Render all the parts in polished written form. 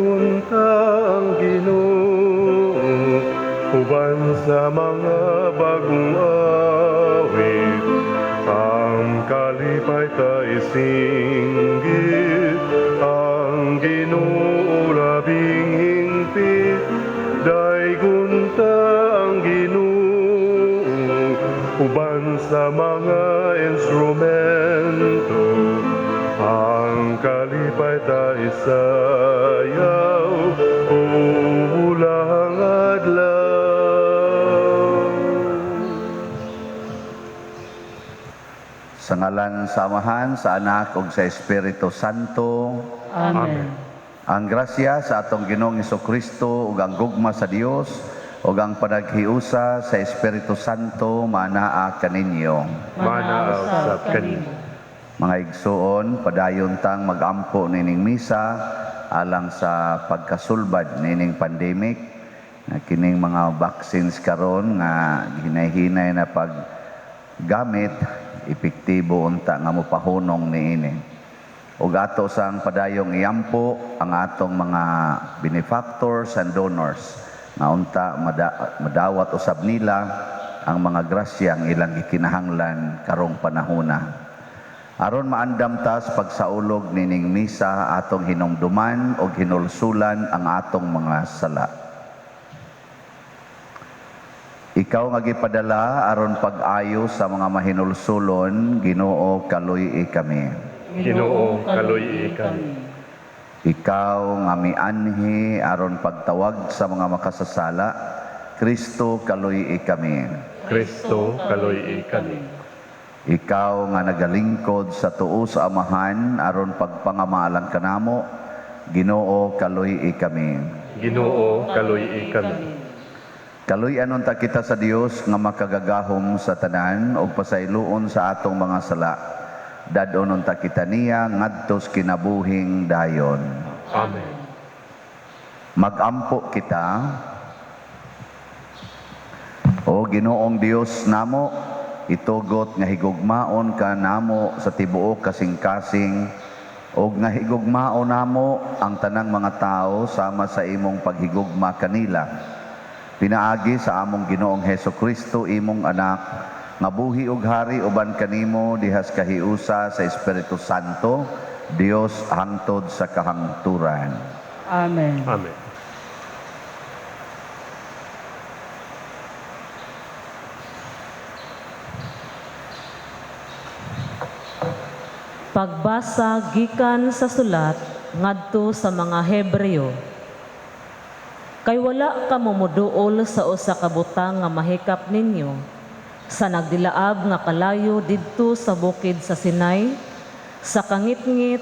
Daygon ta ang Ginoo uban sa mga bagong awit. Ang kalipay ta isinggit, ang Ginoo labing hingpit. Daygon ta ang Ginoo uban sa mga instrumento. Ang kalipay ta isayaw bulang adlaw. Sa ngalan sa Amahan, sa Anak ug sa Espiritu Santo. Amen. Ang grasya sa atong Ginoong Kristo ug ang gugma sa Dios ug ang panaghiusa sa Espiritu Santo manaa kaninyo. Manaa usab kanimo. Mga igsuon, padayon tang magampo nining misa alang sa pagkasulbad nining pandemic na kining mga vaccines karon nga hinay-hinay na paggamit, epektibo unta nga mopahunong niini. Ug ato sang padayong iampo ang atong mga benefactors and donors nga unta madawat usab nila ang mga grasya ang ilang gikinahanglan karong panahona. Aron maandam ta sa pagsaulog nining misa, atong hinumduman og hinulsulan ang atong mga sala. Ikaw nga gipadala aron pag-ayo sa mga mahinulsulon, Ginoo, kaluy-i kami. Ginoo, kaluy-i kami. Ikaw nga mianhi aron pagtawag sa mga makasasala, Kristo, kaluy-i kami. Kristo, kaluy-i kami. Ikaw nga nagalingkod sa tuo sa Amahan aron pagpangamalang kanamo, Ginoo, kaluy-i kami. Ginoo, kaluy-i kami. Kaluy-an unta kita sa Dios nga makagagahom sa tanan ug pasayloon sa atong mga sala. Dad-on unta kita niya ngadto sa kinabuhing dayon. Amen. Magampo kita. O Ginoong Dios namo, itugot nga higugmaon ka namo sa tibuok kasing-kasing ug nga higugmaon namo ang tanang mga tao sama sa imong paghigugma kanila. Pinaagi sa among Ginoong Heso Kristo, imong anak, nga buhi ug hari uban kanimo dihas kahiusa sa Espiritu Santo, Dios hangtod sa kahangturan. Amen. Amen. Pagbasa gikan sa sulat ngadto sa mga Hebreo. Kay wala ka moduol sa usa ka butang nga mahikap ninyo sa nagdilaab nga kalayo didto sa bukid sa Sinai, sa kangitngit,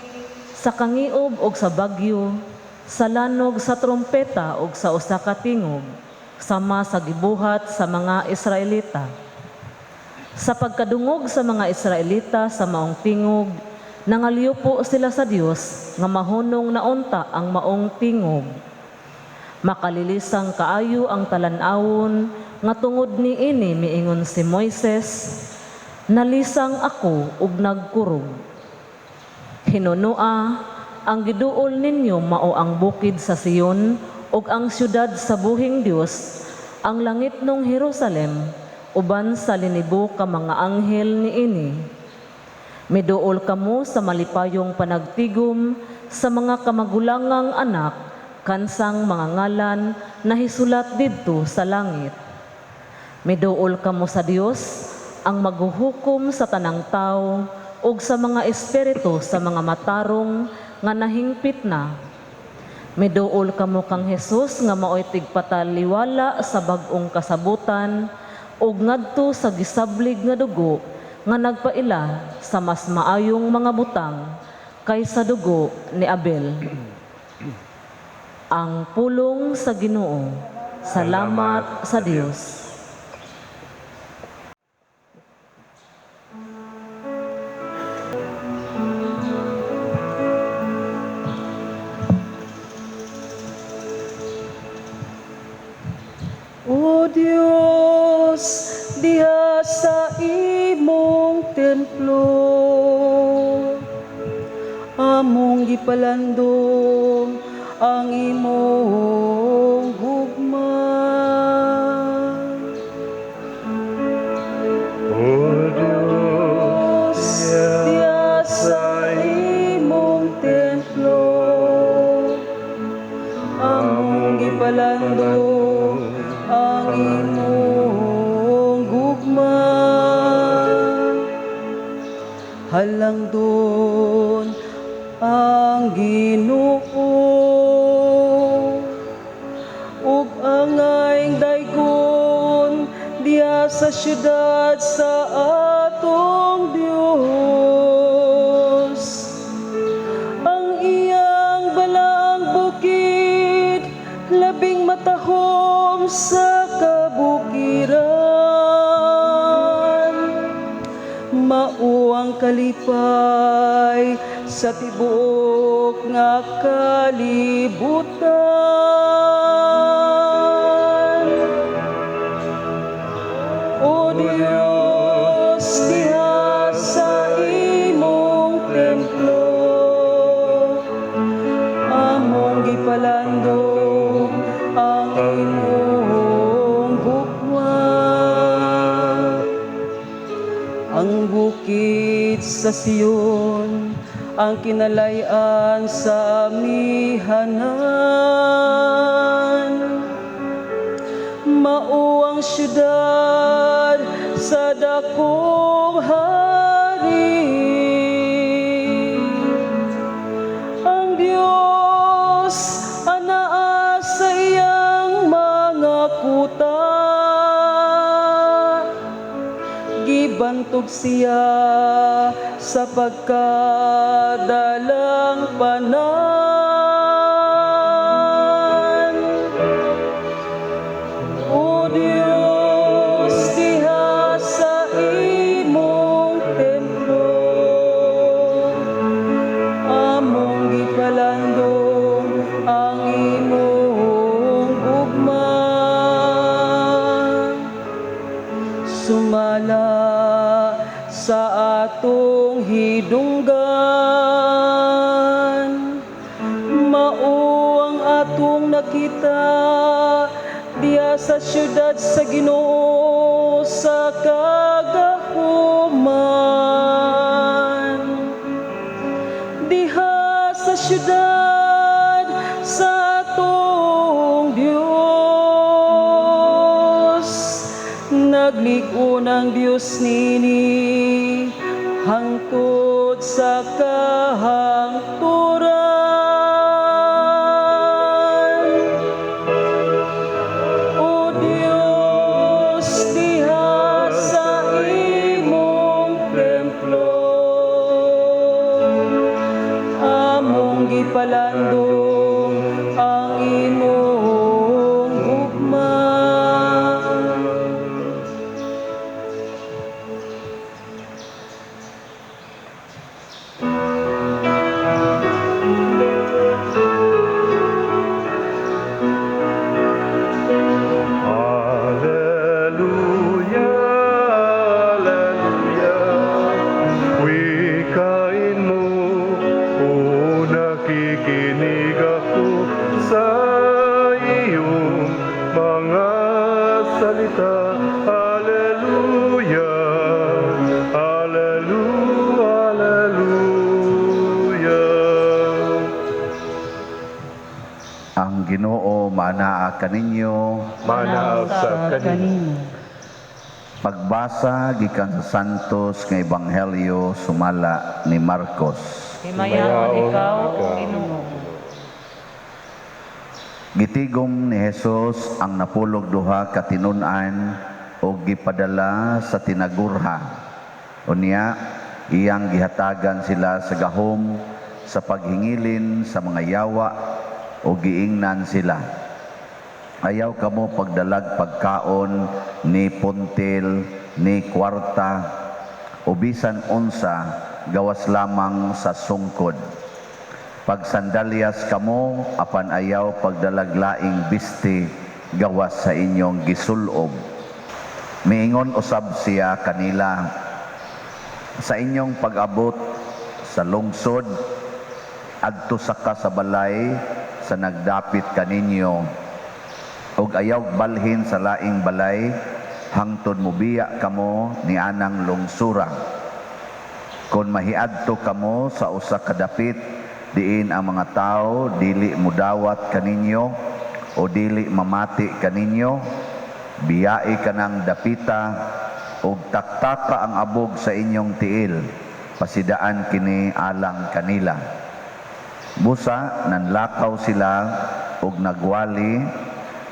sa kangiob og sa bagyo, sa lanog sa trompeta og sa usa ka tingog, sama sa gibuhat sa mga Israelita. Sa pagkadungog sa mga Israelita sa maong tingog, nangaliupo sila sa Dios nga mahunong naunta ang maong tingog. Makalilisang kaayo ang talan-awon nga tungod niini miingon si Moises, nalisang ako ug nagkurog. Hinunua, ang giduol ninyo mao ang bukid sa Sion ug ang syudad sa buhing Dios, ang langit nung Jerusalem, uban sa linibo ka mga anghel niini. Miduol kamo sa malipayong panagtigom sa mga kamagulangang anak, kansang mga ngalan nahisulat didto sa langit. Miduol kamo sa Dios, ang maghuhukom sa tanang tao ug sa mga espiritu sa mga matarong nga nahingpit na. Miduol kamo kang Hesus nga maoy tigpataliwala sa bag-ong kasabutan ug ngadto sa gisablig nga dugo nga nagpaila sa mas maayong mga butang kaysa dugo ni Abel. Ang pulong sa Ginoo. Salamat sa Dios. O Dios, diha sa imong templo, among gipalandong ang imong gugma. O Dios, Diya sa imong templo, among gipalando ang imong gugma. Halangdon ang Ginoo ug angay daygon diha sa syudad sa atong Dios. Ang iyang balaang bukid labing matahom sa kabukiran. Mao ang kalipay sa tibuok nga kalibutan. O Dios, diha sa imong templo, among gipalando ang imong gugma. Ang bukid sa Sion, ang kinalay-an sa amihanan. Mao ang syudad sa dakong hari. Ang Dios anaa sa iyang mga kuta. Gibantog siya sa pagkadalang panan. O Dios, diha sa imong templo, among gipalandong ang imong gugma. Sumala sa atong hidunggan, mao ang atong nakita diha sa syudad sa Ginoo sa kagahuman. Diha sa syudad sa atong Dios, naglig-on ang Dios nini hangtod sa kahangturan. O Dios, diha sa imong templo, among gipalandong ang imong gugma. Alleluia, Alleluia. Wikain mo, o nakikinig ako sa iyong mga salita. Alleluia, Alleluia, Alleluia. Ang Ginoo maanaa kaninyo. Manaa sa kanino. Pagbasa gikan sa Santos nga Ebanghelyo sumala ni Marcos. Himayaon ikaw, O Ginoo. Gitigom ni Jesus ang 12 ka tinun-an ug gipadala sa tinagurha. Unya iyang gihatagan sila sa gahom sa paghingilin sa mga yawa ug giingnan sila. Ayaw kamo pagdalag pagkaon ni puntil ni kwarta o bisan unsa gawas lamang sa sungkod. Pagsandalyas kamo apan ayaw pagdalag laing bisti gawas sa inyong gisulob. Miingon usab siya kanila, sa inyong pag-abot sa lungsod, adto sa ka sa balay sa nagdapit kaninyo, ug ayaw balhin sa laing balay hangtod mobiya kamo ni anang lungsura. Kon mahiadto kamo sa usa ka dapit diin ang mga tawo dili mudawat kaninyo o dili mamati kaninyo, biyai kanang dapita ug taktaka ang abog sa inyong tiil, pasidaan kini alang kanila. Busa nanlakaw sila ug nagwali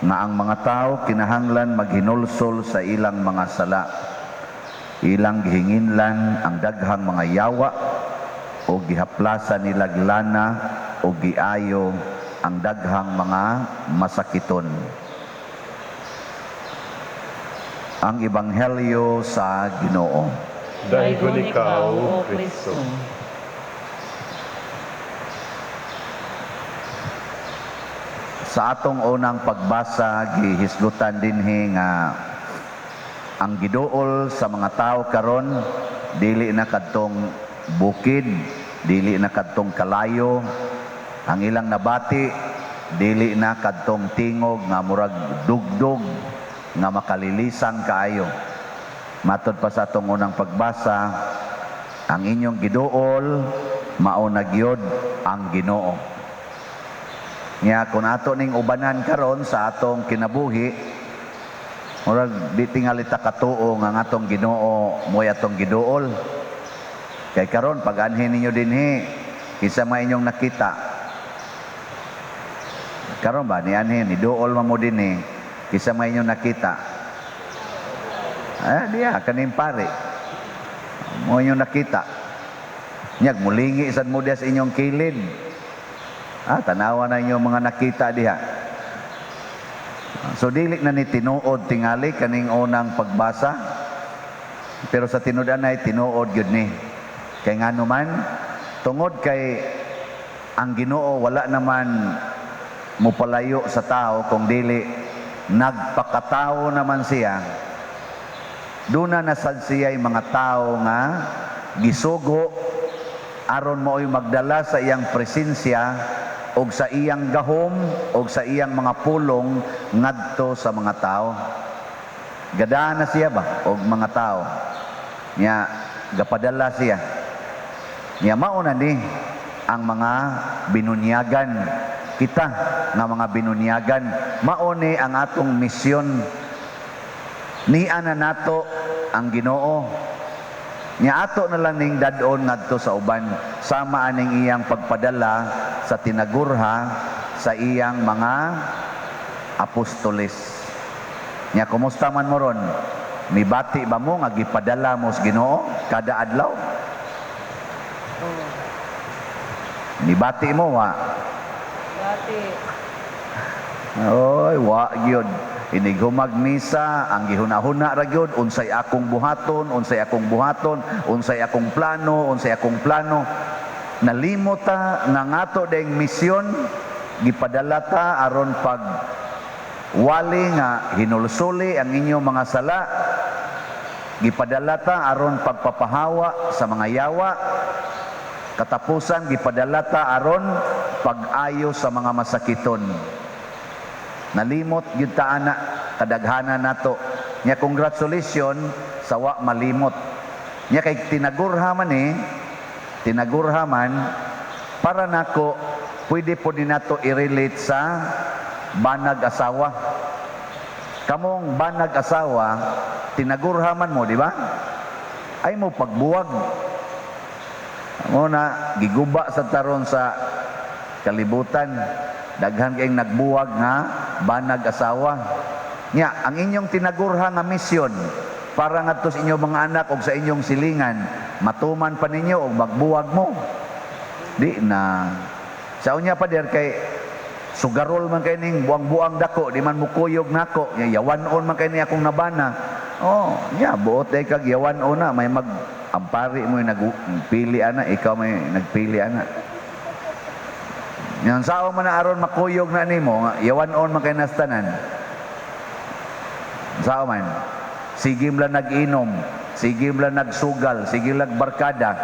nga ang mga tawo kinahanglan maghinulsol sa ilang mga sala. Ilang gihinginlan ang daghang mga yawa o gihaplasan nilag lana o giayo ang daghang mga masakiton. Ang Ebanghelyo sa Ginoo. Daigon ikaw, O Kristo. Sa atong unang pagbasa, gihisgutan dinhi nga ang giduol sa mga tao karon dili na kadtong bukid, dili na kadtong kalayo, ang ilang nabati dili na kadtong tingog nga murag dugdog nga makalilisang kaayo. Matod pa sa atong unang pagbasa, ang inyong giduol mao na gyud ang Ginoo. Nya kung ato ning ubanan karon sa atong kinabuhi, murag di tingali ta katuo nga ang atong Ginoo mo'y atong giduol. Kay karon pag anhin ninyo dinhi, kinsa may inyong nakita? Karon ba nianhin ni duol man mo dinhi, kinsa may inyong nakita? Ah, diya kaning pare. Mo inyong nakita. Nyag mulingi sad mo diya sa inyong kilid. Ah, tanawa na inyong mga nakita diha. So dili na ni tinuod tingali kaning unang pagbasa. Pero sa tinud-anay tinuod gyud ni. Kay ngano man, tungod kay ang Ginoo wala naman mopalayo sa tao kung dili nagpakatao naman siya. Duna na sad siya'y mga tao nga gisugo aron mao'y magdala sa iyang presensya og sa iyang gahom og sa iyang mga pulong ngadto sa mga tao. Gadaan na siya ba og mga tao? Nya gapadala siya. Nya mao na ni ang mga binunyagan kita nga mga binunyagan, mao ni ang atong misyon. Nia na nato ang Ginoo. Nya ato na lang ning dad-on ngadto sa uban, sama aning iyang pagpadala sa tinagurha sa iyang mga apostoles. Nya kumusta man mo ron? Mibati ba mo nga gipadala mo sa Ginoo kada adlaw? Mibati mo wa? Bati. Oy, wa gyud. Inighumag misa, ang gihuna-huna ra gyud, unsay akong buhaton, unsay akong buhaton, unsay akong plano, unsay akong plano. Nalimot ta nga ngato dayng misyon, gipadala ta aron pag wali nga hinulsuli ang inyong mga sala. Gipadala ta aron pagpapahawa sa mga yawa. Katapusan gipadala ta aron pag-ayo sa mga masakiton. Nalimot gyud ta ana kadaghanan nato. Nya congratulations sa wa malimot. Nya kay tinagurha man ni, tinagurha man para nako pwede po din nato i-relate sa banag asawa. Kamong banag asawa, tinagurha man mo, di ba? Ay mo pagbuwag. Mo na giguba sa taron sa kalibutan. Daghan kayong nagbuwag nga banag asawa. Nya, ang inyong tinagurha nga misyon para ngadto sa inyong mga anak og sa inyong silingan, matuman pa ninyo og magbuwag mo. Di na. Sa unya pa der kay sugarol man kay ning buang-buang dako, di man mukuyog nako. Nya yawan-on man kay ni akong nabana. Oh, nya buot day kag yawan-on na, may mag ampari mo yung nagpili ana, ikaw may nagpili ana. Yan sao man na aron makuyog na nimo, yawan-on man kay nastanan. Sao man, sige lang nag-inom, sige lang nagsugal, sige lang barkada.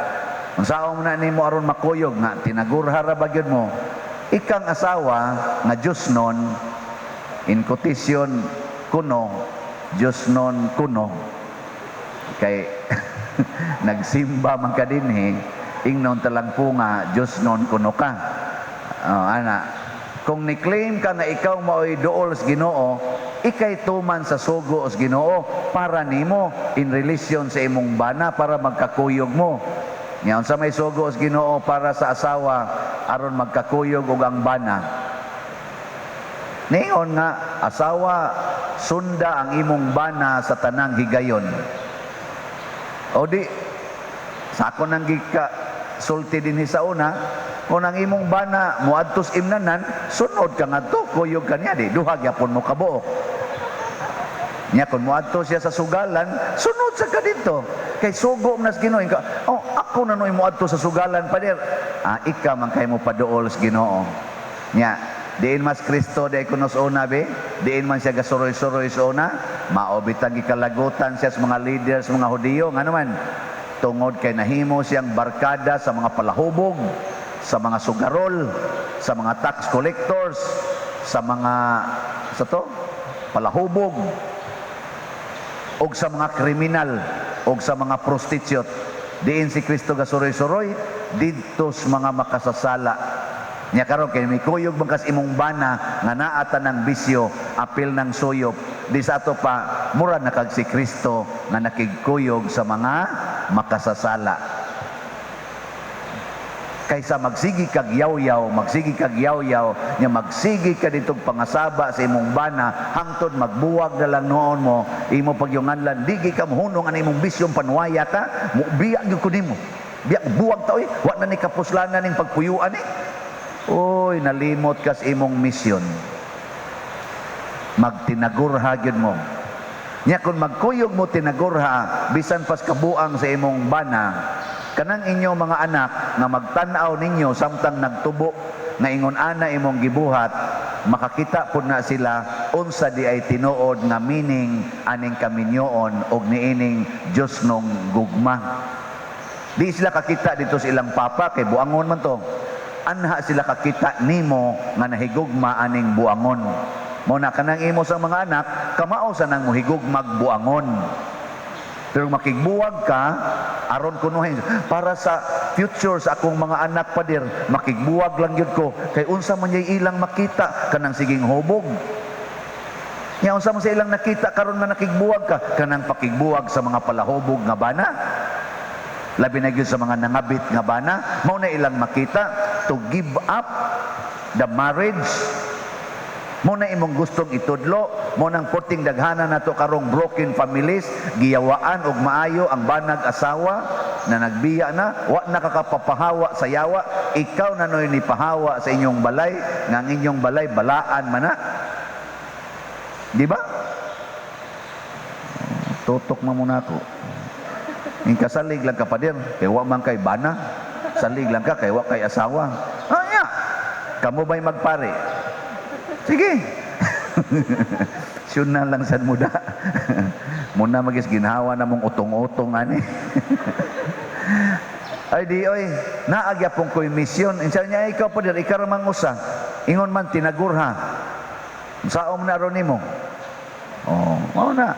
Ang sao man na nimo aron makuyog nga tinagurha ra ba gyud mo? Ikang asawa nga Diyosnon, in quotation kuno, Diyosnon kuno, kay nagsimba man ka dinhi, ingnon talang po nga Diyosnon kuno ka. Oh, ana, kung ni-claim ka nga ikaw maoy duol sa Ginoo, ikay tuman sa sugo sa Ginoo para nimo in relation sa imong bana para magkakuyog mo. Nya unsa may sugo sa Ginoo para sa asawa aron magkakuyog og ang bana? Niingon nga, asawa, sunda ang imong bana sa tanang higayon. O di, sa ako nang gika sulti dinhi sa una, kung ang imong bana moadtos imnanan, sunod ka ngadto, kuyog ka niya, di duha gyapon mo kabuok. Nya kung moadto siya sa sugalan, sunod sa ka dito. Kay sugo man sa Ginoo. Ka, oh, ako na noy moadto sa sugalan, pader. Ah, ikaw man kay mo paduol sa Ginoo. Nya, diin mas Kristo di kuno sa una be, diin man siya gasuroy-suroy sa una, mao bitang gikalagutan siya sa mga leaders, mga Hudiyo, ngano man, tungod kay nahimo siyang barkada sa mga palahubog, sa mga sugarol, sa mga tax collectors, sa mga sa to palahubog, og sa mga kriminal, og sa mga prostitute. Diin si Kristo gasuroy-suroy didto sa mga makasasala. Nya karon kay mikuyog man kas imong bana nga naa ta ng bisyo, apil ng suyop, di sa ato pa mura na kag si Kristo nga nakigkuyog sa mga makasasala. Kaysa magsigi kag yaw-yaw, magsigi kag yaw-yaw, nya magsigi ka ditong pangasaba sa imong bana, hangtod magbuwag na lang noon mo, imo pagyunganlan, di ka mohunong ang imong bisyong panuwaya ka, mo biya gyud ko nimo. Biya buwag ta oy, wa na ni kapuslanan ning pagpuyuan eh. Oy, nalimot kas imong misyon. Magtinagurha gyud mo. Nya kung magkuyog mo tinagurha, bisan pas kabuang sa imong bana, kanang inyo mga anak nga magtan-aw ninyo samtang nagtubo nga ingon ana imong gibuhat, makakita pud na sila unsa di ay tinuod nga meaning aning kaminyoon og niining Dios nong gugma. Di sila kakita dito sa ilang papa kay buangon man to. Anha sila kakita nimo nga nahigugma aning buangon. Mo na kanang imo sa mga anak, kamao sa nang mohigugmag buangon. Pero makigbuwag ka, aron kunuhin para sa future sa akong mga anak pader, makigbuwag lang gyud ko kay unsa man yay ilang makita kanang siging hubog. Nya unsa man sa ilang nakita karon nga nakigbuwag ka kanang pakigbuwag sa mga palahubog nga bana. Labi na gyud sa mga nangabit nga bana, mao na ilang makita to give up the marriage. Mo na imong gustong itudlo, mo nang porting daghanan nato karong broken families, giyawaan og maayo ang banag asawa na nagbiya na, wa na kakapapahawa sa yawa, ikaw na noy nipahawa sa inyong balay, nga ang inyong balay balaan man na. Di ba? Tutok man muna ako. Ing kasalig lang ka pader, kay wa man kay bana. Salig lang ka kay wa kay asawa. Ah, ya. Kamo ba'y magpare? Sige. Siyun na lang sad muda. Muna magis ginhawa na mong utong-utong ani. Ay di oy, naagyapon ko'y misyon. Insa niya ikaw pa dir, ikaw ra mang usa. Ingon man tinagurha. Saom na ron nimo. Oh, mao na.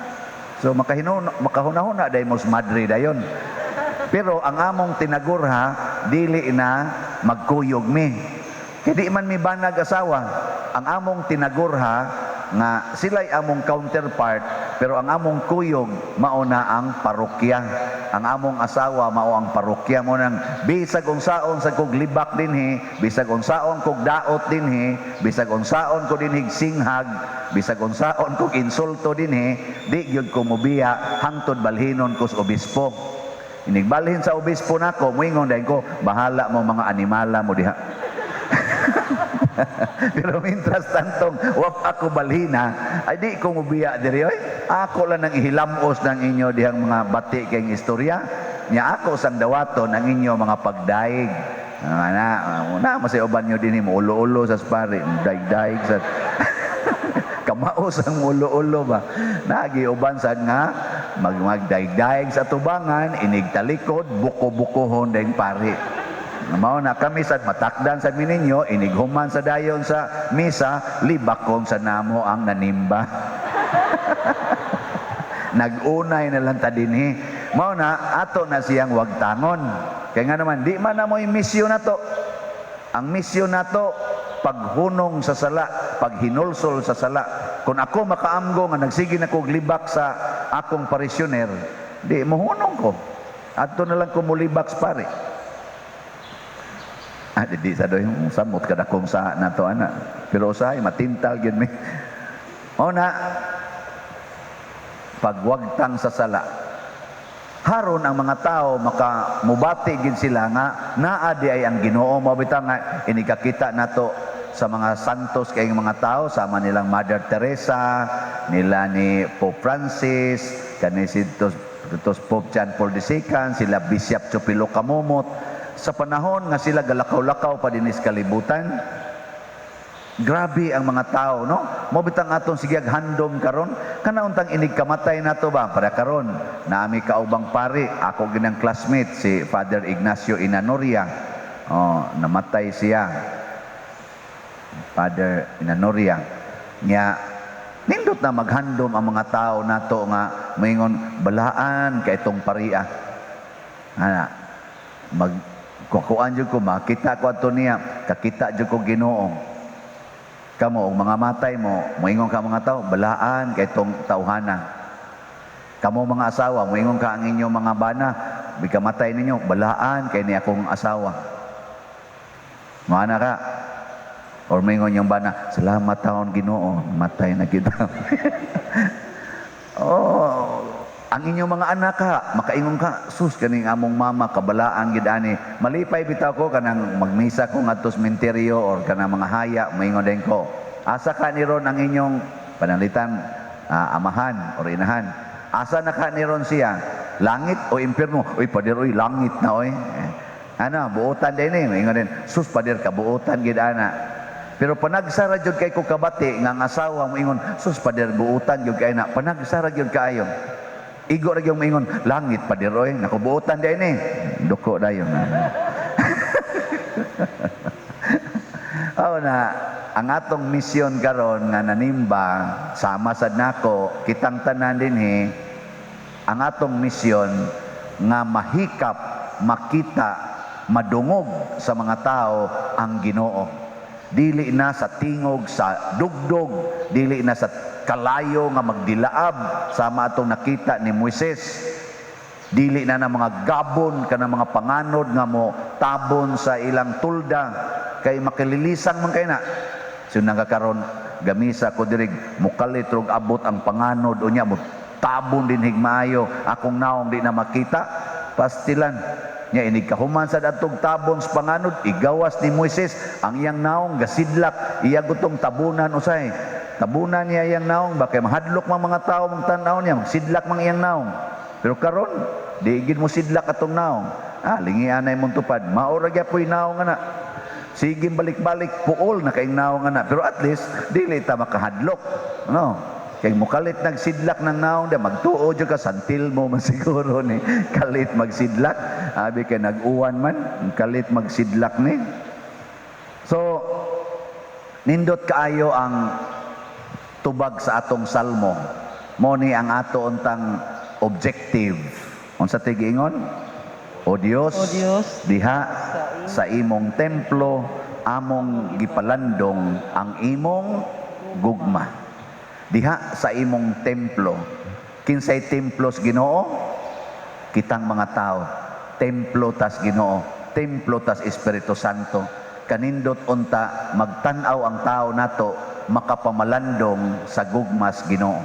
So makahuna-huna dahil mos madre dayon. Pero ang among tinagurha dili na magkuyog mi. Kay di man mi banag asawa. Ang among tinagurha nga sila'y among counterpart, pero ang among kuyog mao na ang parokya. Ang among asawa mao ang parokya. Mo nang bisag unsaon sa kog libak dinhi, bisag unsaon kog daot dinhi, bisag unsaon ko dinhi singhag, bisag unsaon kog insulto dinhi, di gyud ko mobiya hangtod balhinon ko sa obispo. Inigbalhin sa obispo nako, moingon dahil ko, bahala mo mga animala mo diha. Pero mientras tantong wap ako balhina, ay di ko mubiya diri oy. Ako lang nang ihilamos ng inyo dihang mga bati kayong istorya. Nya ako sang dawaton ang inyo mga pagdaig. Ana, una masay uban nyo dinhi mo ulo-ulo sa spari, daig-daig sa kamaos ang ulo-ulo ba. Nagi uban sad nga magdaig-daig sa tubangan, inig talikod, buko-bukohon dayng pari. Mao na kami sad matakdan sa mininyo, inighuman sa dayon sa misa, libakon sa namo ang nanimba. Nag-unay na lang ta dinhi. Mao na ato na siyang wagtangon. Kaya nga naman di man na mo'y misyon nato. Ang misyon nato, paghunong sa sala, paghinulsol sa sala. Kung ako makaamgo nga nagsige na kog libak sa akong parisioner, di mohunong ko. Adto na lang ko mulibak sa pare. Ah, di sa doy samot kada kong sa nato ana. Pero usahay matintal gyud mi. Mao na pagwagtang sa sala. Haron ang mga tao maka mubati gid sila nga naa di ay ang Ginoo. Mao bitaw nga inikakita nato sa mga santos kay mga tao sama nilang Mother Teresa, nila ni Pope Francis, kani si tos, tos Pope John Paul II, sila Bishop Chupilo Camomot. Sa panahon nga sila galakaw-lakaw pa dinis kalibutan, grabe ang mga tao, no? Mao bitang atong sige handom karon, kana untang inig kamatay nato ba para karon naami kaubang pari, ako ginang classmate si Father Ignacio Inanoria. Oh, namatay siya. Father Inanoria. Nya nindot na maghandom ang mga tao nato nga moingon balaan kay itong paria. Ana mag kukuan jud ko, makita ko ato niya, kakita jud ko Ginoo. Kamo og mga matay mo, moingon ka mga tao, balaan kay itong tawhana. Kamo mga asawa, moingon ka ang inyong mga bana, bikamatay ninyo, balaan kay ni akong asawa. Moana ka. Or moingon yung bana, salamat taon Ginoo, matay na kita. Oh, ang inyong mga anak ka, makaingon ka, sus kaning among mama kabalaan gid ani. Malipay bitaw ko kanang magmisa ko ngadto sa sementeryo or kanang mga haya, moingon din ko. Asa ka ni ron ang inyong pananglitan amahan or inahan? Asa na ka ni ron siya? Langit o impierno? Uy, pader, uy, langit na oy. Ano, buotan din eh. Moingon din, sus pader, kabuotan gid ana. Pero panagsara jud kay ko kabati nga ang asawa mo ingon, sus pader, buotan jud kay na. Panagsara jud kaayo. Igo ra gyud moingon, langit pader oy, nakubuotan din eh. Duko dayon. Aw na ang atong misyon karon nga nanimba sama sad nako kitang tanan dinhi, ang atong misyon nga mahikap, makita, madungog sa mga tao ang Ginoo. Dili na sa tingog, sa dugdog, dili na sa kalayo nga magdilaab sama atong nakita ni Moises. Dili na na mga gabon kana mga panganod nga mo tabon sa ilang tulda kay makililisang man kay na. So nagakaron gamisa ko diri mukalit rog abot ang panganod unya mo tabon din higmaayo akong naong di na makita pastilan. Nya inig kahuman sa datog tabon sa panganod igawas ni Moises ang iyang naong gasidlak iya gutong tabunan usay. Tabunan niya iyang naong ba kay mahadlok man mga tao mong tan-aw niya magsidlak mang iyang naong. Pero karon di gid mo sidlak atong naong. Ah, lingian nay mong tupad. Mao ra gyapoy naong ana. Sige balik-balik puol na kaing naong ana. Pero at least dili ta makahadlok. No? Kay mukalit nagsidlak ng naong da magtuo jud ka santil mo man siguro ni kalit magsidlak. Abi kay nag-uwan man kalit magsidlak ni. So nindot kaayo ang tubag sa atong salmo. Mo ni ang ato untang objective. Unsa tay giingon? O Dios, O Dios, diha sa imong templo among gipalandong ang imong gugma. Diha sa imong templo. Kinsay templo sa Ginoo? Kitang mga tao. Templo tas Ginoo, templo tas Espiritu Santo. Kanindot unta magtan-aw ang tao nato makapamalandong sa gugmas Ginoo.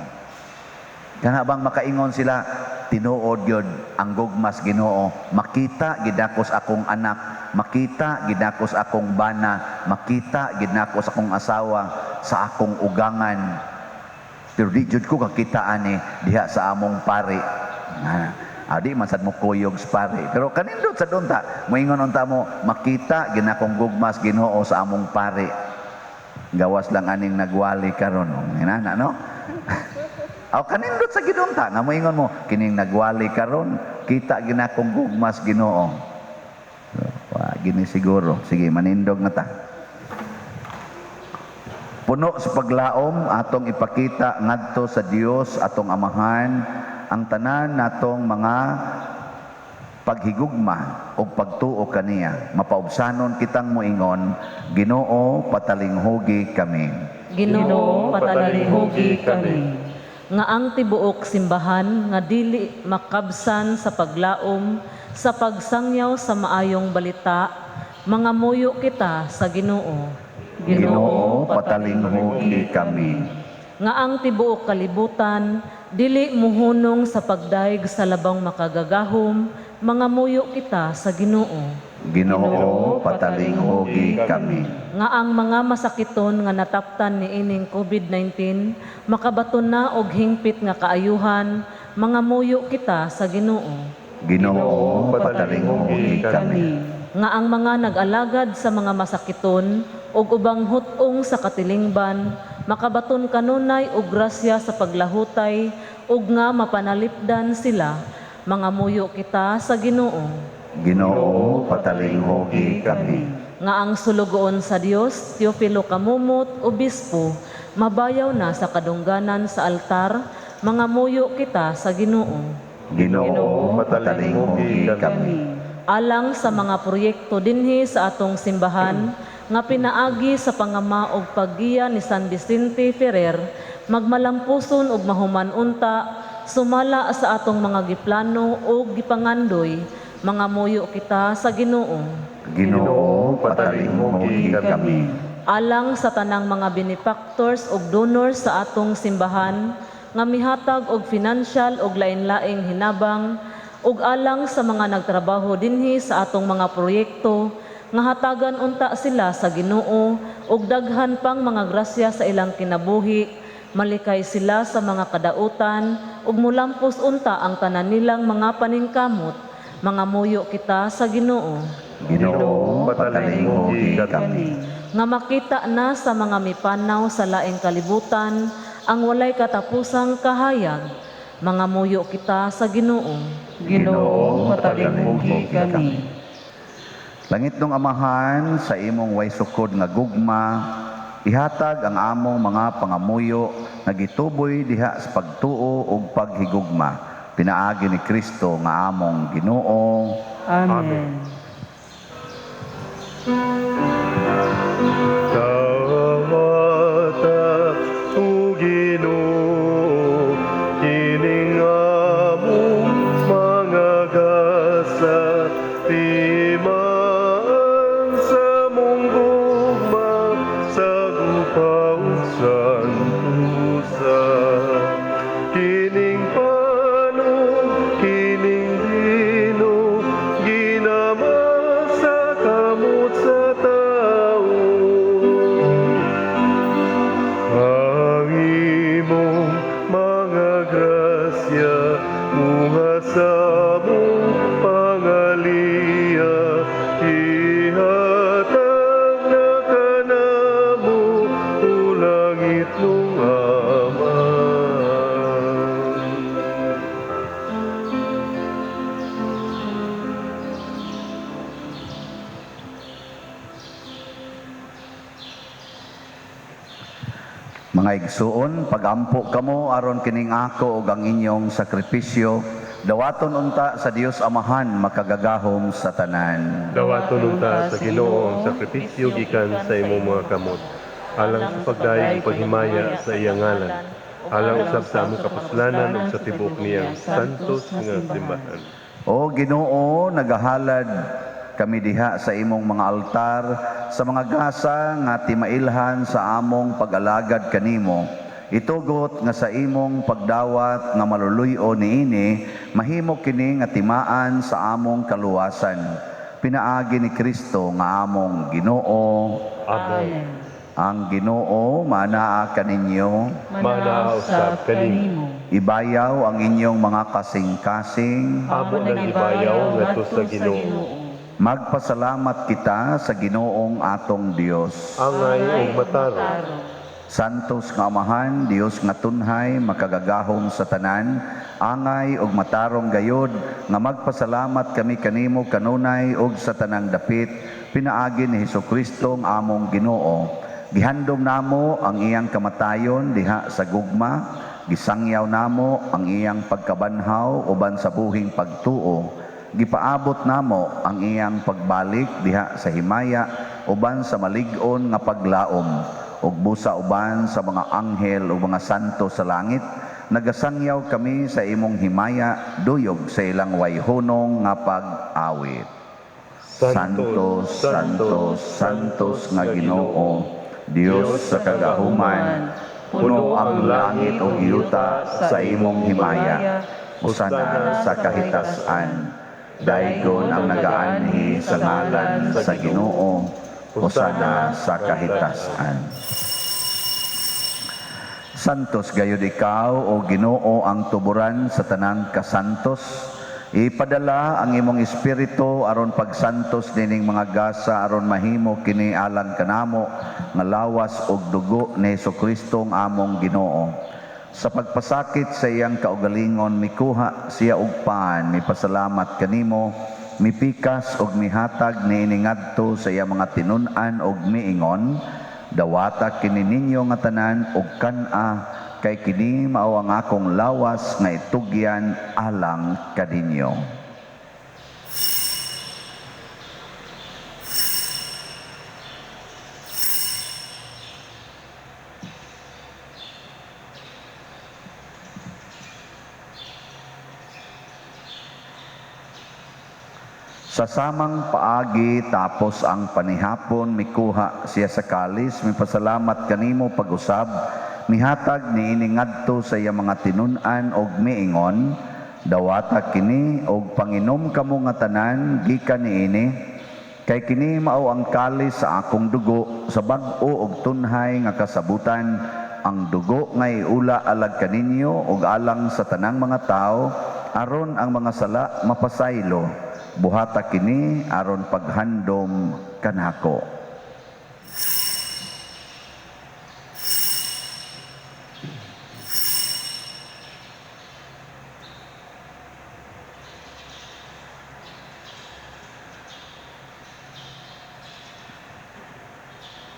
Kana bang makaingon sila tinuod gyud ang gugmas Ginoo, makita gid nako sa akong anak, makita gid nako sa akong bana, makita gid nako sa akong asawa, sa akong ugangan. Pero di jud ko kakita ani diha sa among pari. Di man sad mo kuyog sa pari. Pero kanindot sa dunta, moingon unta mo makita gid nakong gugmas Ginoo sa among pari. Gawas lang aning nagwali karon. Inana no? Aw kanindot sa gidunta nga moingon mo kining nagwali karon, kita ginakong gugmas Ginoo. Gini siguro. Sige, manindog na ta. Puno sa paglaom atong ipakita ngadto sa Dios atong Amahan ang tanan natong mga paghigugma o pagtuo kaniya. Mapaubsanon kitang moingon, Ginoo, patalinghugi kami. Ginoo, patalinghugi kami. Nga ang tibuok simbahan nga dili makabsan sa paglaom sa pagsangyaw sa maayong balita, mangamuyo kita sa Ginoo. Ginoo, patalinghugi kami. Nga ang tibuok kalibutan dili muhunong sa pagdayeg sa labang makagagahom, mangamuyo kita sa Ginoo. Ginoo, patalinghugi kami. Nga ang mga masakiton nga nataptan niining COVID-19 makabaton na og hingpit nga kaayuhan, mangamuyo kita sa Ginoo. Ginoo, patalinghugi kami. Nga ang mga nag-alagad sa mga masakiton ug ubang hut-ong sa katilingban makabaton kanunay og grasya sa paglahutay ug nga mapanalipdan sila, mangamuyo kita sa Ginoo. Ginoo, patalinghugi kami. Nga ang sulugoon sa Dios, Teofilo Kamumot, Obispo, mabayaw na sa kadungganan sa altar, mangamuyo kita sa Ginoo. Ginoo, patalinghugi kami. Alang sa mga proyekto dinhi sa atong simbahan nga pinaagi sa pangama og paggiya ni San Vicente Ferrer, magmalampuson og mahuman unta sumala sa atong mga giplano ug gipangandoy, mangamuyo kita sa Ginoo. Ginoo, patalinghugi kami. Alang sa tanang mga benefactors ug donors sa atong simbahan nga mihatag og financial ug lain-laing hinabang, ug alang sa mga nagtrabaho dinhi sa atong mga proyekto nga hatagan unta sila sa Ginoo ug daghan pang mga grasya sa ilang kinabuhi, malikay sila sa mga kadautan ug mulampos unta ang tanan nilang mga paningkamot, mangamuyo kita sa Ginoo. Ginoo, patalinghugi kami. Nga makita na sa mga mipanaw sa laing kalibutan ang walay katapusang kahayag, mangamuyo kita sa Ginoo. Ginoo, patalinghugi kami. Langit nung Amahan, sa imong way sukod nga gugma, ihatag ang among mga pangamuyo nga gituboy diha sa pagtuo ug paghigugma. Pinaagi ni Kristo nga among Ginoo. Amen. Dawata, O Ginoo, kining among mga gasa, timaan sa among gugma, sa gupa ug santusa. Kining panon, kining bino, ginama sa kamot sa tao. Ang imong mga grasya, mga sa among pangaliya, ihatag na kanamo, o langit nung Amahan. Mga igsuon, pagampo kamo aron kining ako ug ang inyong sakripisyo, dawaton unta sa Dios Amahan makagagahom sa tanan. Dawaton unta sa Ginoo ang sakripisyo gikan sa imong mga kamot, alang sa pagdayeg ug paghimaya sa iyang ngalan, alang usab sa among kapuslanan ug sa tibuok niyang santos nga simbahan. O Ginoo, nagahalad kami diha sa imong mga altar sa mga gasa nga timailhan sa among pag-alagad kanimo. Itugot nga sa imong pagdawat nga maluluy-o niini, mahimo kini nga timaan sa among kaluwasan. Pinaagi ni Kristo nga among Ginoo. Amen. Ang Ginoo manaa kaninyo. Manaa usab kanimo. Ibayaw ang inyong mga kasing-kasing. Amo nang ibayaw ngadto sa Ginoo. Magpasalamat kita sa Ginoong atong Dios. Angay ug matarong. Santos nga Amahan, Dios nga tunhay, makagagahom sa tanan, angay ug matarong gayod nga magpasalamat kami kanimo kanunay ug sa tanang dapit pinaagi ni Hesukristo ang among Ginoo. Gihandom namo ang iyang kamatayon diha sa gugma, gisangyaw namo ang iyang pagkabanhaw uban sa buhing pagtuo. Gipaabot namo ang iyang pagbalik diha sa himaya uban sa malig-on nga paglaom ug busa uban sa mga anghel ug mga santo sa langit. Nagasangyaw kami sa imong himaya duyog sa ilang wayhunong nga pag-awit. Santo, Santo, Santos nga Ginoo, Dios sa kagahuman, puno ang langit ug yuta sa imong himaya. Hosana sa kahitasan. Daygon ang nagaanhi sa ngalan sa Ginoo. Hosana sa kahitasan. Santos gayud ikaw o Ginoo ang tuburan sa tanang kasantos. Ipadala ang imong espiritu aron pagsantos nining mga gasa aron mahimo kini alang kanamo nga lawas ug dugo ni Hesukristo ang among Ginoo. Sa pagpasakit sa iyang kaugalingon mikuha siya og pan, mipasalamat kanimo, mipikas og mihatag niini ngadto sa iyang mga tinun-an og miingon, dawata kini ninyo nga tanan og kan-a, kay kini mao ang akong lawas nga itugyan alang kaninyo. Sa samang paagi tapos ang panihapon mikuha siya sa kalis, mipasalamat kanimo pag-usab, mihatag niini ngadto sa iya mga tinun-an og miingon, dawata kini og panginom kamo nga tanan gikan niini, kay kini mao ang kalis sa akong dugo sa bag-o og tunhay nga kasabutan, ang dugo nga iula alag kaninyo og alang sa tanang mga tawo aron ang mga sala mapasaylo. Buhata kini aron paghandom kanako.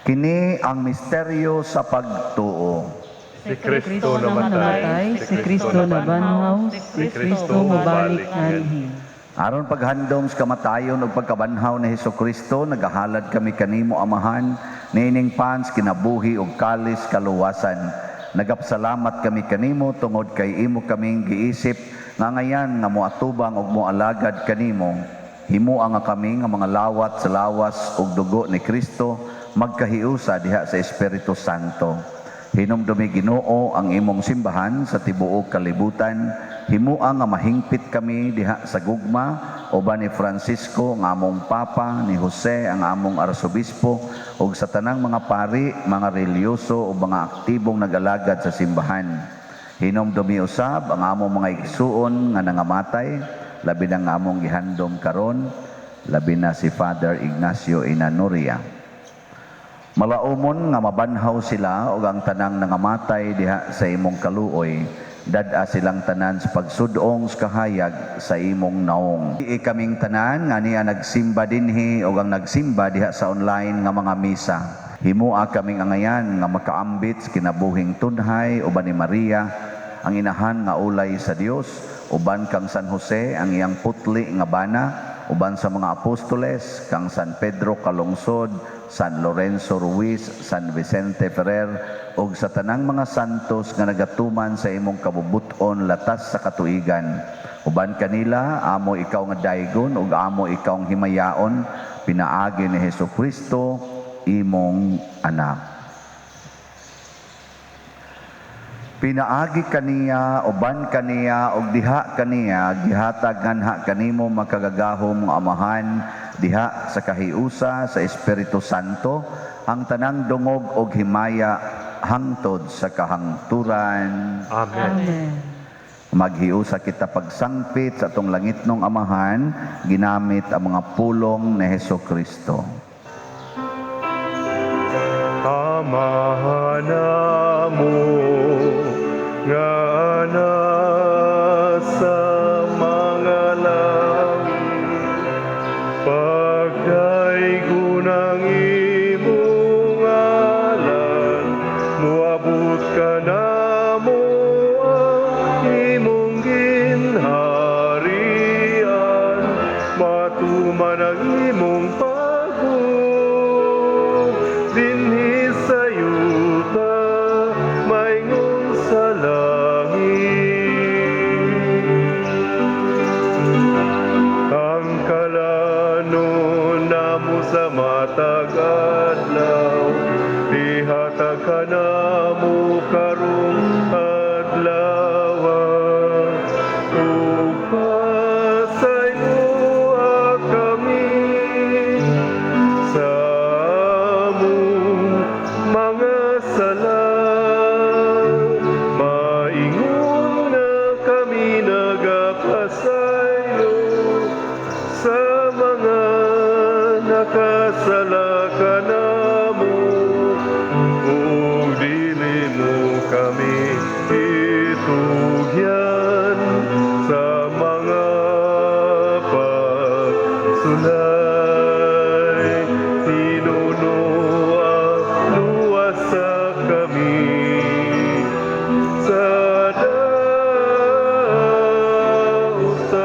Kini ang misteryo sa pagtuo. Si Kristo namatay, si Kristo nabanhaw, si Kristo mobalik nganhi. Aron paghandom sa kamatayon ug pagkabanhaw ni Hesukristo, nagahalad kami kanimo Amahan, niining pans kinabuhi ug kalis kaluwasan. Nagapasalamat kami kanimo tungod kay imo kaming giisip nga ngayan nga moatubang ug moalagad kanimo. Himoa nga kami nga mga lawat sa lawas ug dugo ni Kristo magkahiusa diha sa Espiritu Santo. Hinumdumi Ginoo ang imong simbahan sa tibuok kalibutan. Himoa nga mahingpit kami diha sa gugma uban ni Francisco ang among Papa, ni Jose ang among Arsobispo, ug sa tanang mga pari, mga reliyoso ug mga aktibong nagalagad sa simbahan. Hinumdumi usab ang among mga igsuon nga nangamatay, labi na ang among gihandom karon, labi na si Father Ignacio Inanuria. Malaumon nga mabanhaw sila ug ang tanang nangamatay diha sa imong kaluoy, dad-a silang tanan sa pagsudong sa kahayag sa imong naong. Ikaming tanan nga niya nagsimba dinhi ug ang nagsimba diha sa online nga mga misa. Himoa kaming angayan nga makaambit sa kinabuhing tunhay uban ni Maria, ang inahan nga ulay sa Dios, uban kang San Jose ang iyang putli nga bana, uban sa mga apostoles kang San Pedro Calungsod, San Lorenzo Ruiz, San Vicente Ferrer, ug sa tanang mga santos nga nagatuman sa imong kabubuton latas sa katuigan. Uban kanila, amo ikaw nga daygon ug amo ikaw ang himayaon, pinaagi ni Hesukristo, imong anak. Pinaagi kaniya, uban kaniya, ug diha kaniya, gihatag nganha kanimo makagagahom nga Amahan, diha sa kahiusa sa Espiritu Santo, ang tanang dungog og himaya hangtod sa kahangturan. Amen. Amen. Maghiusa kita pagsangpit sa atong langitnong Amahan, ginamit ang mga pulong ni Hesukristo. Amahan namo nga naa sa mga langit, pagdaygon ang imong ngalan, muabot kanamo ang imong ginharian, matuman ang imong pagbuot dinhi sa yuta maingon sa langit. Ang kalanon namo sa matag adlaw, ihatag kanamo karong adlaw, ug pasayloa kami sa among mga sala, maingon nga kami nagapasaylo sa mga nakasala kanamo, ug dili mo kami itugyan sa mga pagsulay, tinunoa luwasa kami sa dautan.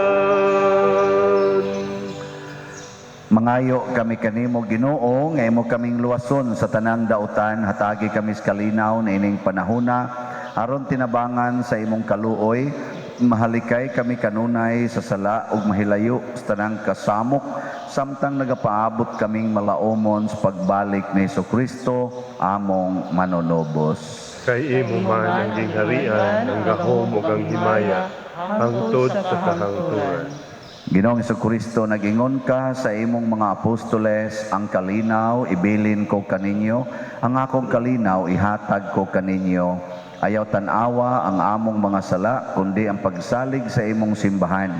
Mangayo kami kanimo, Ginoo, nga imo kaming luwason sa tanang dautan. Hatagi kami sa kalinaw niining panahona aron tinabangan sa imong kaluoy mahalikay kami kanunay sa sala ug mahilayo sa tanang kasamok samtang nagapaabot kaming malaomon sa pagbalik ni Kristo among manunubos. Kay imo man ang gingharian, ang gahom ug ang himaya, hangtod sa kahangturan. Ginoong Kristo, nag-ingon ka sa imong mga apostoles, "Ang kalinaw ibilin ko kaninyo, ang akong kalinaw ihatag ko kaninyo." Ayaw tan-awa ang among mga sala, kundi ang pagsalig sa imong simbahan.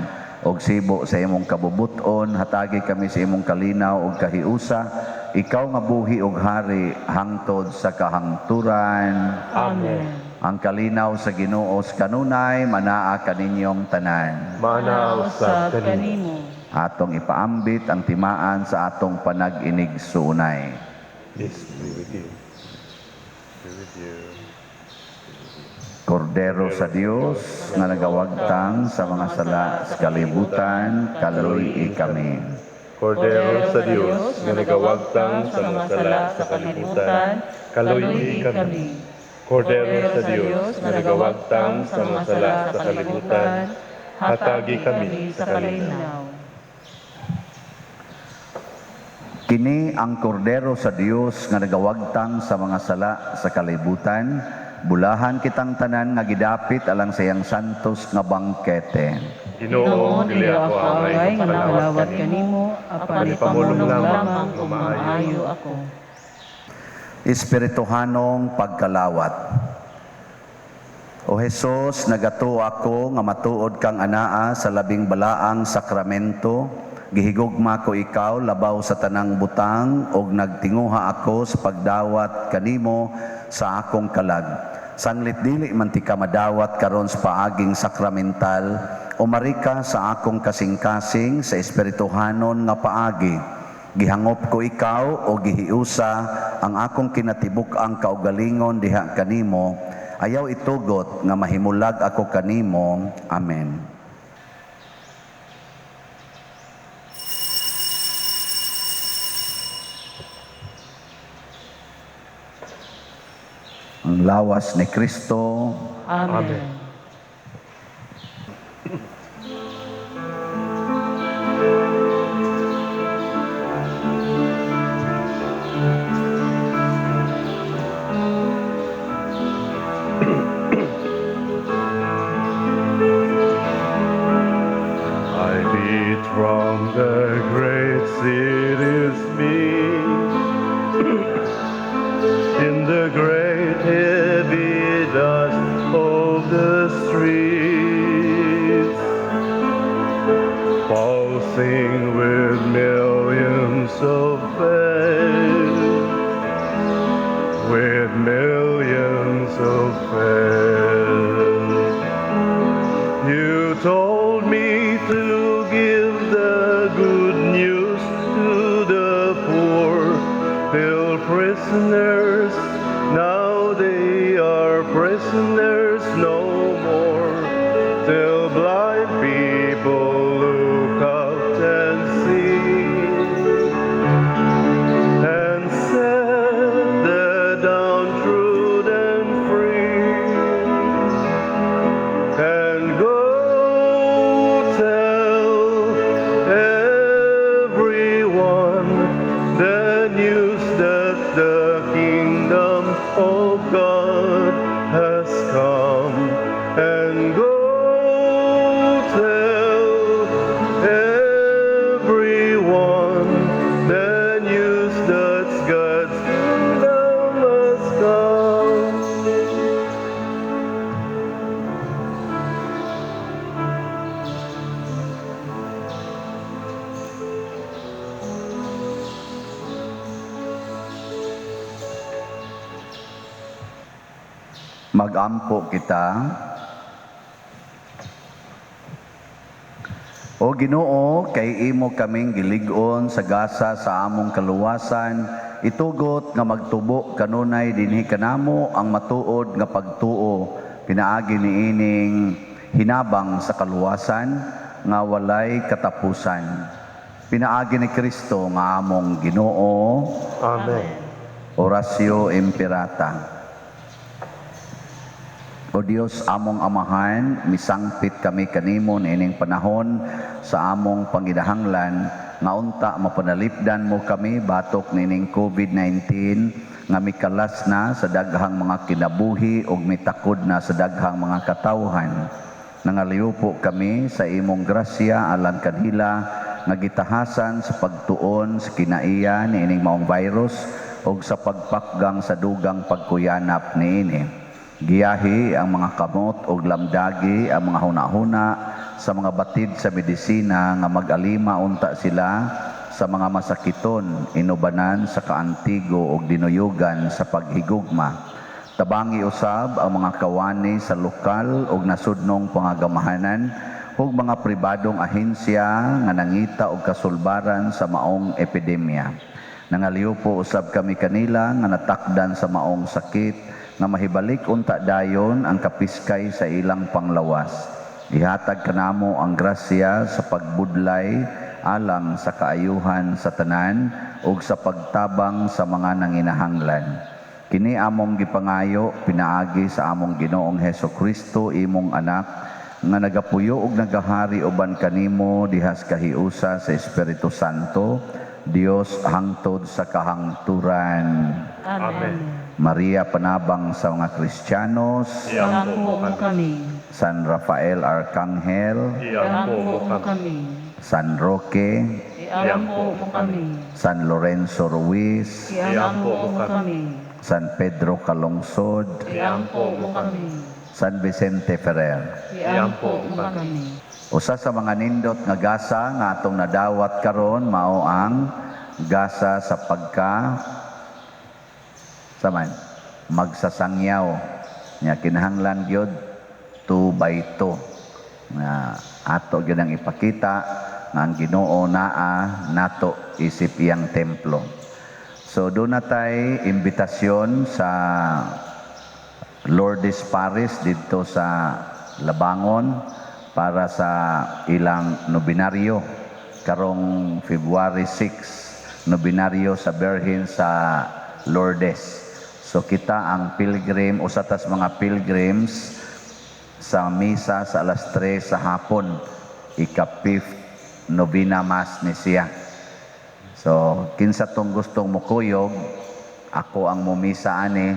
Og sibo sa imong kabubuton, hatagi kami sa imong kalinaw ug kahiusa, ikaw nga buhi ug hari hangtod sa kahangturan. Amen. Ang kalinaw sa Ginoo sa kanunay manaa kaninyong tanan. Maanaa usab kanimo. Atong ipaambit ang timaan sa atong panag-inigsuonay. Peace be with you. Be with you. Kordero sa Dios nga nagawagtang sa mga sala sa kalibutan, kaluy-i kami. Kordero sa Dios nga nagawagtang sa mga sala sa kalibutan, kaluy-i kami. Kordero sa Dios nga nagawagtang sa mga sala sa kalibutan, hatagi kami sa kalinaw. Kini ang Kordero sa Dios nga nagawagtang sa mga sala sa kalibutan. Bulahan kitang tanan nga gidapit alang sa iyang santos nga bangkete. Ginoo, dili ako angay nga makalawat makalawat kanimo. Kanimo, apan ipamulong ipamulong lamang lamang nga ug maayo maayo ako. Espirituhanong pagkalawat. O Jesus, nagatuo ako nga matuod kang anaa sa labing balaang sakramento. Gihigugma ko ikaw labaw sa tanang butang ug nagtinguha ako sa pagdawat kanimo sa akong kalag. Sanglit dili man tika madawat karon sa paaging sakramental, umari ka sa akong kasing-kasing sa espirituhanon nga paagi. Gihangop ko ikaw o gihiusa ang akong kinatibuk-ang kaugalingon diha kanimo. Ayaw itugot nga mahimulag ako kanimo. Amen. Ang lawas ni Kristo. Amen. Amen. I beat from the great cities me in the great heavy dust of the streets, pulsing with millions of faith. prisoners no more, till blind people look up and see, and set the downtrodden free, and go tell everyone the news that the kingdom of God has come, and go tell everyone the news that God's kingdom has come. Magampo kita. O Ginoo, kay imo kaming gilig-on sa gasa sa among kaluwasan, itugot nga magtubo kanunay dinhi kanamo ang matuod nga pagtuo, pinaagi niining hinabang sa kaluwasan nga walay katapusan. Pinaagi ni Kristo nga among Ginoo. Amen. Oratio Imperata. O Dios, among Amahan, misangpit kami kanimo niining panahon sa among panginahanglan nga unta mapanalipdan mo kami batok niining COVID-19 nga mikalas na sa daghang mga kinabuhi ug mitakod na sa daghang mga katawhan. Nangaliw kami sa imong grasya alang kanila nga gitahasan sa pagtuon sa kinaiya niining maong virus ug sa pagpakgang sa dugang pagkuyanap niini. Giyahi ang mga kamot ug lamdagi ang mga hunahuna sa mga batid sa medisina nga mag-alima unta sila sa mga masakiton, inubanan sa kaantigo ug dinuyugan sa paghigugma. Tabangi usab ang mga kawani sa lokal ug nasudnong pangagamahanan ug mga pribadong ahensya nga nangita og kasulbaran sa maong epidemya. Nangaliw po usab kami kanila nga natakdan sa maong sakit nga mahibalik unta dayon ang kapiskay sa ilang panglawas. Ihatag kanamo ang grasya sa pagbudlay alang sa kaayuhan sa tanan ug sa pagtabang sa mga nanginahanglan. Kini among gipangayo pinaagi sa among Ginoong Heso Kristo, imong anak, nga nagapuyo ug nagahari uban kanimo dihas kahiusa sa Espiritu Santo, Dios hangtod sa kahangturan. Amen. Maria, panabang sa mga Kristiyanos, Iampo mo kami. San Rafael Arcangel, Iampo mo kami. San Roque, Iampo mo kami. San Lorenzo Ruiz, Iampo mo kami. San Pedro Calungsod, Iampo mo kami. San Vicente Ferrer. Iampo mo kami. Usa sa mga nindot nga gasa nga atong nadawat karon mao ang gasa sa pagka saman magsasangyaw nya kinahanglan gyud 2 by 2 nga ato gyud ang ipakita nga ang Ginoo naa nato isip iyang templo. So doon na tay imbitasyon sa Lourdes Parish didto sa Labangon para sa ilang nobinaryo karong February 6, nobinaryo sa Birhen sa Lourdes. So kita ang pilgrim, usa tas mga pilgrims sa misa sa alas 3 sa hapon, ika-5th novena mass ni siya. So kinsa tong gustong mokuyog, ako ang mumisa ani.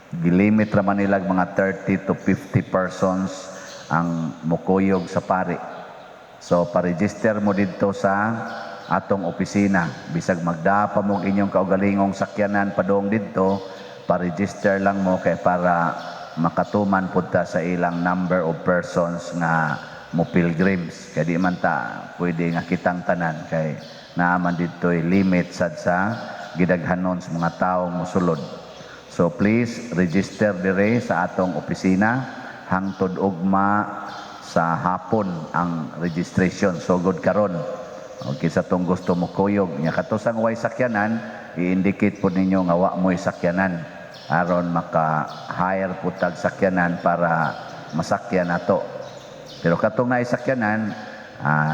Gilimit ra man nila mga 30 to 50 persons ang mokuyog sa pari. So pa-register mo didto sa atong opisina. Bisag magdaa pa mo inyong kaugalingong sakyanan padung didto, pa-register lang mo kay para makatuman pud ta sa ilang number of persons nga mo pilgrims. Kay di man ta pwede nga kitang tanan kay naa man didto'y limit sad sa gidaghanon sa mga tawo mosulod. So please register dire sa atong opisina hangtod ugma sa hapon ang registration. So good karon. Okay, sa tong gusto mo kuyog nya kato sang way sakyanan, i-indicate po ninyo nga wa mo'y sakyanan. Aron maka-hire po tag sakyanan para masakyan nato. Pero katong naisakyanan,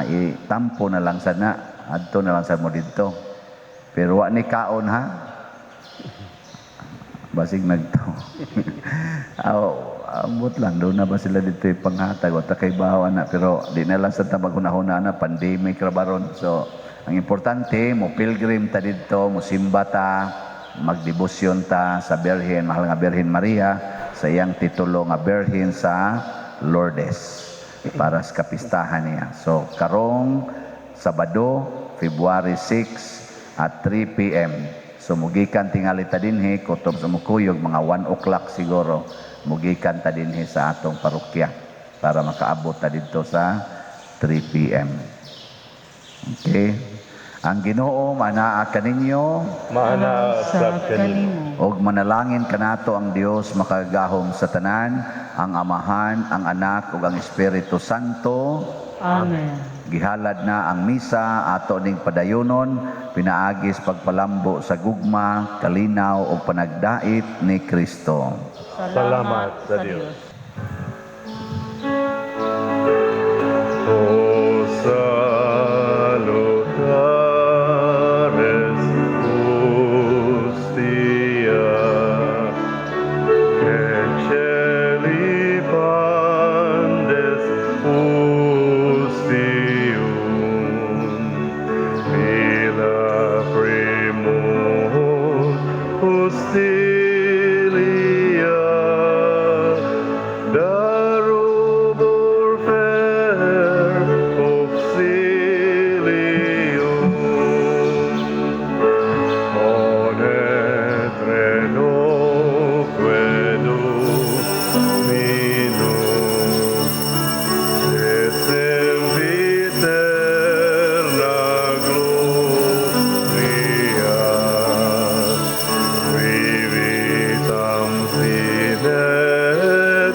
itampo na lang sana, adto na lang sa mo didto. Pero wa ni kaon, ha. Basig nagto. Aw, ambot lang doon na ba sila dito ipanghatag o ta kay bawa na, pero di na lang sa tabag hunahuna na pandemic ra baron. So, ang importante mo pilgrim ta didto, mo simba ta, magdebosyon ta sa Birhen, mahal nga Birhen Maria, sa iyang titulo nga Birhen sa Lourdes para sa kapistahan niya. So, karong Sabado, February 6 at 3 p.m. So mugikan tingali ta dinhi kutob sa mukuyog, mga 1 o'clock siguro mugikan ta dinhi sa atong parokya para makaabot ta didto sa 3 p.m. Okay. Ang Ginoo manaa kaninyo. Maanaa sab kanimo. Ug manalangin kanato ang Dios makagagahom sa tanan, ang Amahan, ang Anak ug ang Espiritu Santo. Amen. Gihalad na ang misa, ato ning padayonon pinaagi sa pagpalambo sa gugma, kalinaw ug panagdait ni Kristo. Salamat sa Dios. O salutares hostia, que celi pandes hostium, mille primunt hostilia, da rubor fer auxilium. Ponetre noque Dominum, et sempiterna gloria, qui vitam sine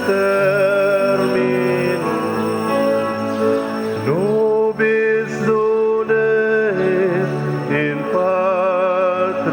termino, nobis donet in patria.